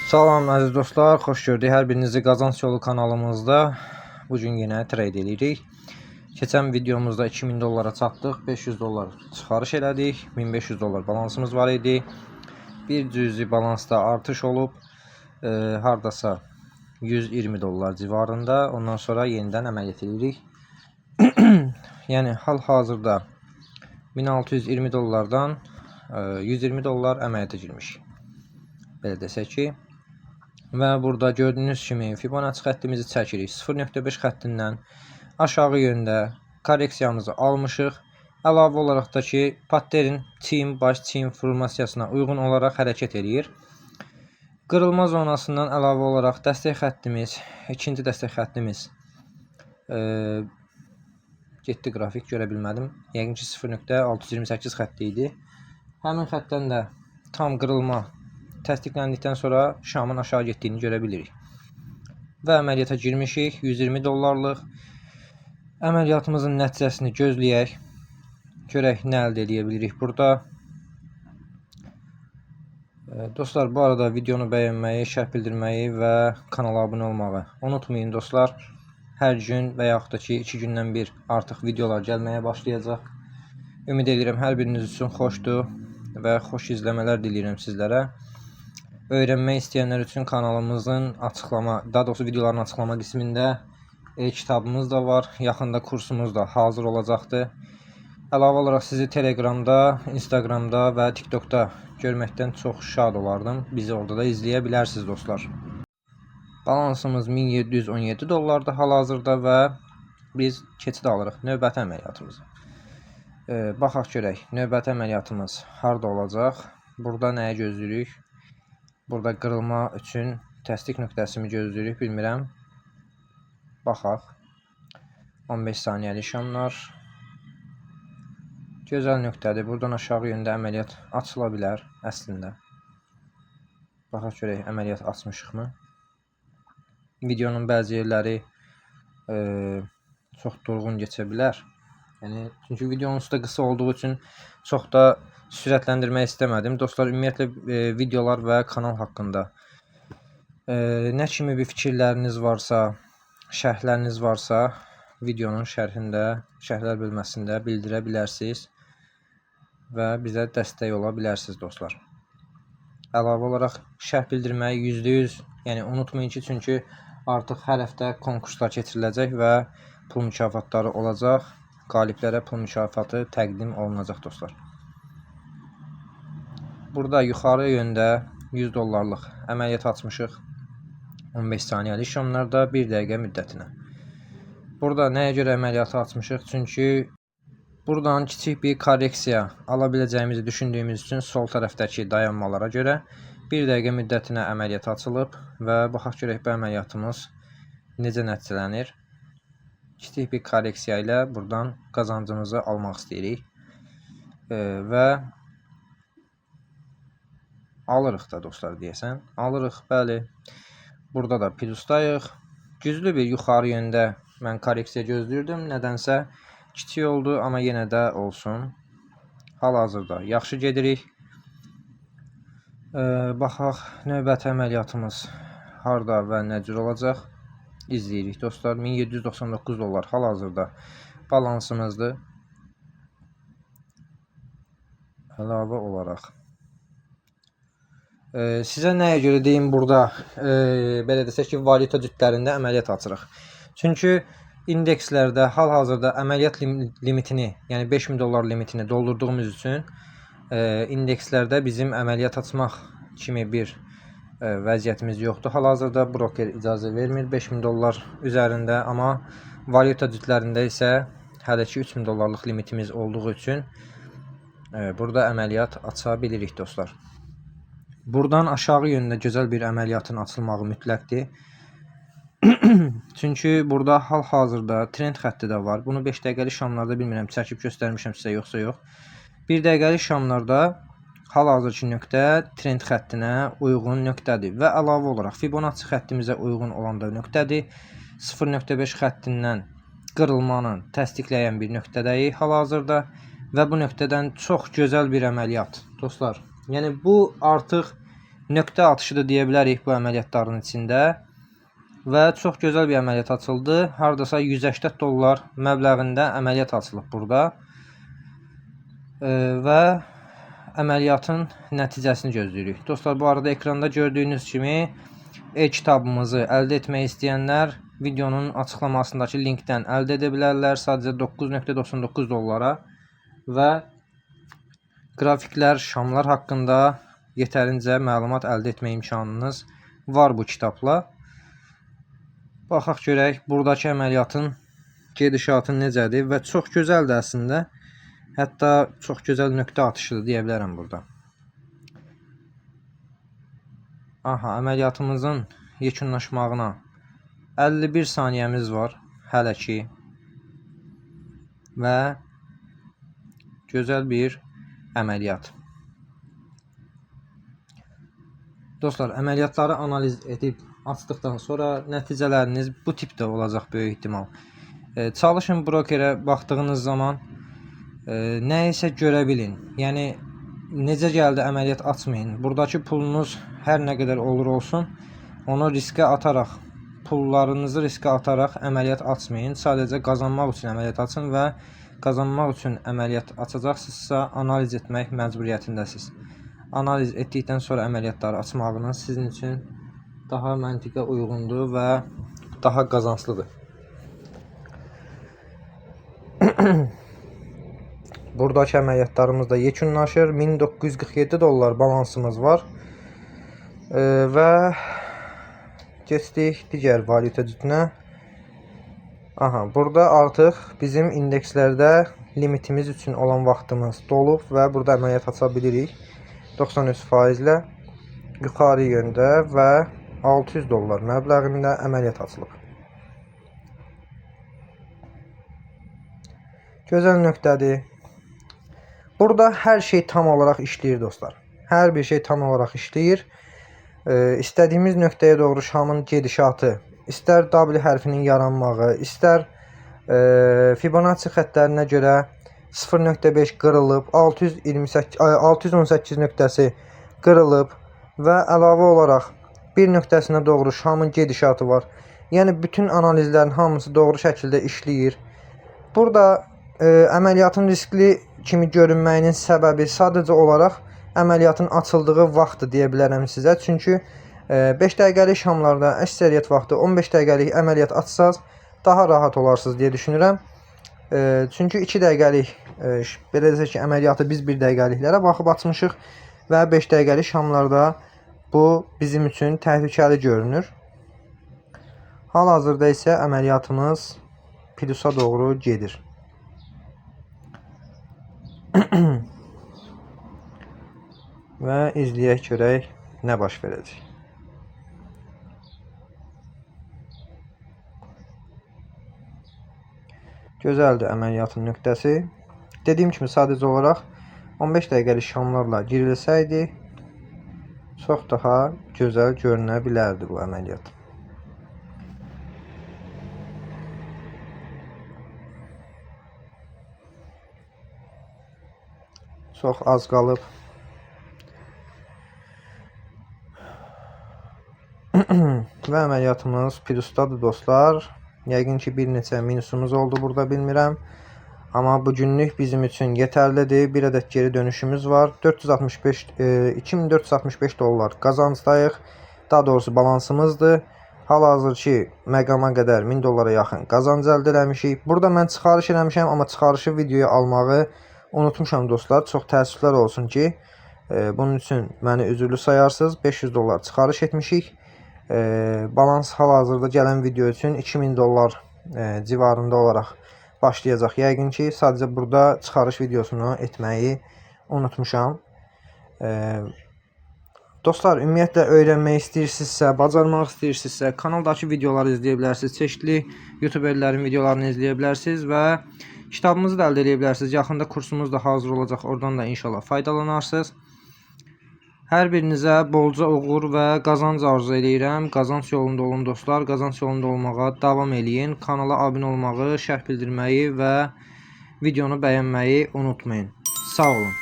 Salam əziz dostlar, xoş gördük hər birinizi Qazanc Yolu kanalımızda. Bu gün yenə trade eləyirik. Keçən videomuzda 2000 dollara çatdıq, 500 dollar çıxarış elədik, 1500 dollar balansımız var idi. Bir cüzi balansda artış olub, hardasa 120 dollar civarında. Ondan sonra yenidən əməliyyat eləyirik. Yəni hal-hazırda 1620 dollardan 120 dollar əməliyyata girmişik. Belə desək ki, və burada gördüyünüz kimi Fibonacci xəttimizi çəkirik. 0.5 xəttindən aşağı yöndə korreksiyamızı almışıq. Əlavə olaraq da ki, pattern çiyin baş çiyin formasiyasına uyğun olaraq hərəkət eləyir. Qırılma zonasından əlavə olaraq dəstək xəttimiz, ikinci dəstək xəttimiz getdi qrafik görə bilmədim. Yəqin ki 0.628 xətti idi. Həmin xəttdən də tam qırılma təsdiqləndikdən sonra şamın aşağı getdiyini görə bilirik. Və əməliyyata girmişik 120 dollarlıq. Əməliyyatımızın nəticəsini gözləyək. Görək nə əldə edə bilirik burada. Dostlar, bu arada videonu bəyənməyi, şərh bildirməyi və kanala abunə olmağı unutmayın dostlar. Hər gün və yaxud da ki 2 gündən bir artıq videolar gəlməyə başlayacaq. Ümid edirəm hər biriniz üçün xoşdur və xoş izləmələr diləyirəm sizlərə. Öyrənmək istəyənlər üçün kanalımızın açıqlama, daha doğrusu videoların açıqlama qismində e-kitabımız da var. Yaxında kursumuz da hazır olacaqdır. Əlavə olaraq sizi Telegramda, Instagramda və TikTokda görməkdən çox şad olardım. Bizi orada da izləyə bilərsiniz dostlar. Balansımız 1717 dollardır hal-hazırda və biz keçid alırıq növbəti əməliyyatımıza. Baxaq görək, növbəti əməliyyatımız harda olacaq? Burada nəyi gözləyirik? Burada qırılma üçün təsdiq nöqtəsimi gözləyirik, bilmirəm. Baxaq. 15 saniyəlik şamlar. Gözəl nöqtədir. Buradan aşağı yöndə əməliyyat açıla bilər əslində. Baxaq görək əməliyyat açmışıqmı? Videonun bəzi yerləri çox durğun keçə bilər. Yəni çünki videonun da qısa olduğu üçün çox da sürətləndirmək istəmədim. Dostlar, ümumiyyətlə videolar və kanal haqqında nə kimi bir fikirləriniz varsa, şərhləriniz varsa, videonun şərhində, şərhlər bölməsində bildirə bilərsiniz və bizə dəstək ola bilərsiniz dostlar. Əlavə olaraq şərh bildirməyi %100, yəni unutmayın ki, çünki artıq hər həftə konkurslar keçiriləcək və pul mükafatları olacaq. Qaliblərə pul mükafatı təqdim olunacaq dostlar. Burada yuxarı yöndə 100 dollarlıq əməliyyat açmışıq. 15 saniyəlik şamlarda 1 dəqiqə müddətinə. Burada nəyə görə əməliyyatı açmışıq? Çünki buradan kiçik bir korreksiya ala biləcəyimizi düşündüyümüz üçün sol tərəfdəki dayanmalara görə 1 dəqiqə müddətinə əməliyyat açılıb və baxaq görək bu əməliyyatımız necə nəticələnir. Kiçik bir korreksiya ilə buradan qazancımızı almaq istəyirik. Və alırıq da dostlar deyəsən. Alırıq, bəli. Burada da plusdayıq. Güclü bir yuxarı yöndə mən korreksiya gözləyirdim. Nədənsə kiçik oldu, amma yenə də olsun. Hal-hazırda yaxşı gedirik. Baxaq növbəti əməliyyatımız harda və nə cür olacaq. İzləyirik dostlar. 1799 dollar hal-hazırda balansımızdır. Əlavə olaraq sizə nəyə görə deyim burada belə desək ki, valyuta cütlərində əməliyyat açırıq. Çünki indekslərdə hal-hazırda əməliyyat limitini, yəni 5000 dollar limitini doldurduğumuz üçün indekslərdə bizim əməliyyat açmaq kimi bir vəziyyətimiz yoxdur. Hal-hazırda broker icazə vermir 5000 dollar üzərində, amma valyuta cütlərində isə hələ ki 3000 dollarlıq limitimiz olduğu üçün burada əməliyyat aça bilirik dostlar. Buradan aşağı yöndə gözəl bir əməliyyatın açılmağı mütləqdir. Çünki burada hal-hazırda trend xətti də var. Bunu 5 dəqiqəlik şamlarda bilmirəm çəkib göstərmişəm sizə yoxsa yox. 1 dəqiqəlik şamlarda hal-hazırki nöqtə trend xəttinə uyğun nöqtədir və əlavə olaraq Fibonacci xəttimizə uyğun olan da nöqtədir. 0.5 xəttindən qırılmanın təsdiqləyən bir nöqtədəyik hal-hazırda və bu nöqtədən çox gözəl bir əməliyyat dostlar. Yəni bu artıq Nöqtə atışı da deyə bilərik bu əməliyyatların içində. Və çox gözəl bir əməliyyat açıldı. Hardasa 180 dollar məbləğində əməliyyat açılıb burada. Və əməliyyatın nəticəsini gözləyirik. Dostlar, bu arada ekranda gördüyünüz kimi e-kitabımızı əldə etmək istəyənlər videonun açıqlamasındakı linkdən əldə edə bilərlər. Sadəcə 9.99 dollara və qrafiklər, şamlar haqqında yetərincə məlumat əldə etmə imkanınız var bu kitabla. Baxaq görək buradakı əməliyyatın gedişatı necədir və çox gözəldir əslində. Hətta çox gözəl nöqtə atışıdır deyə bilərəm burada. Aha, əməliyyatımızın yekunlaşmağına 51 saniyəmiz var hələ ki. Və gözəl bir əməliyyat. Dostlar, əməliyyatları analiz edib açdıqdan sonra nəticələriniz bu tipdə olacaq böyük ehtimal. Çalışın brokerə baxdığınız zaman nə isə görə bilin. Yəni necə gəldi əməliyyat açmayın. Buradakı pulunuz hər nə qədər olur olsun, onu riskə ataraq, pullarınızı riskə ataraq əməliyyat açmayın. Sadəcə qazanmaq üçün əməliyyat açın və qazanmaq üçün əməliyyat açacaqsınızsa analiz etmək məcburiyyətindəsiniz. Analiz etdikdən sonra əməliyyatları açmağınız sizin üçün daha məntiqə uyğundur və daha qazanclıdır. Buradakı əməliyyatlarımız da yekunlaşır. 1947 dollar balansımız var. Və keçdik digər valyuta cütünə. Aha, burada artıq bizim indekslərdə limitimiz üçün olan vaxtımız dolub və burada əməliyyat aça bilirik. 93 faizlə yuxarı yöndə və 600 dollar məbləğində əməliyyat açılıb. Gözəl nöqtədir. Burada hər şey tam olaraq işləyir dostlar. Hər bir şey tam olaraq işləyir. İstədiyimiz nöqtəyə doğru şamın gedişatı, istər W hərfinin yaranmağı, istər Fibonacci xəttlərinə görə 0.5 qırılıb, 628 618 nöqtəsi qırılıb və əlavə olaraq bir nöqtəsinə doğru şamın gedişatı var. Yəni bütün analizlərin hamısı doğru şəkildə işləyir. Burada əməliyyatın riskli kimi görünməyinin səbəbi sadəcə olaraq əməliyyatın açıldığı vaxtdır deyə bilərəm sizə. Çünki 5 dəqiqəlik şamlarda əksəriyyət vaxtı 15 dəqiqəlik əməliyyat açsaz daha rahat olarsınız deyə düşünürəm. Çünki 2 dəqiqəlik belə desək ki, əməliyyatı biz 1 dəqiqəliklərə baxıb açmışıq və 5 dəqiqəlik şamlarda bu bizim üçün təhlükəli görünür. Hal-hazırda isə əməliyyatımız plusa doğru gedir. Və izləyək görək nə baş verəcək. Gözəldir əməliyyatın nöqtəsi. Dediyim kimi sadəcə olaraq 15 dəqiqəlik şamlarla girilsəydi çox daha gözəl görünə bilərdi bu əməliyyat. Çox az qalıb. Və əməliyyatımız plusdadır dostlar. Yəqin ki bir neçə minusumuz oldu burada bilmirəm. Amma bu günlük bizim üçün yetərlidir. Bir ədəd geri dönüşümüz var. 465 2465 dollar qazancdayıq. Daha doğrusu balansımızdır. Hal-hazırki məqama qədər 1000 dollara yaxın qazanc əldə eləmişik. Burada mən çıxarış eləmişəm, amma çıxarışı videoya almağı unutmuşam dostlar. Çox təəssüflər olsun ki, bunun üçün məni üzürlü sayarsınız. 500 dollar çıxarış etmişik. Balans hal-hazırda gələn video üçün 2000 dollar civarında olaraq başlayacaq. Yəqin ki, sadəcə burada çıxarış videosunu etməyi unutmuşam. Dostlar, ümumiyyətlə öyrənmək istəyirsinizsə, bacarmaq istəyirsinizsə, kanaldakı videoları izləyə bilərsiniz. Çeşidli YouTuberlərin videolarını izləyə bilərsiniz və kitabımızı da əldə edə bilərsiniz. Yaxında kursumuz da hazır olacaq. Oradan da inşallah faydalanarsınız. Hər birinizə bolca uğur və qazanc arzu eləyirəm. Qazanc yolunda olun dostlar. Qazanc yolunda olmağa davam eləyin. Kanala abunə olmağı, şərh bildirməyi və videonu bəyənməyi unutmayın. Sağ olun.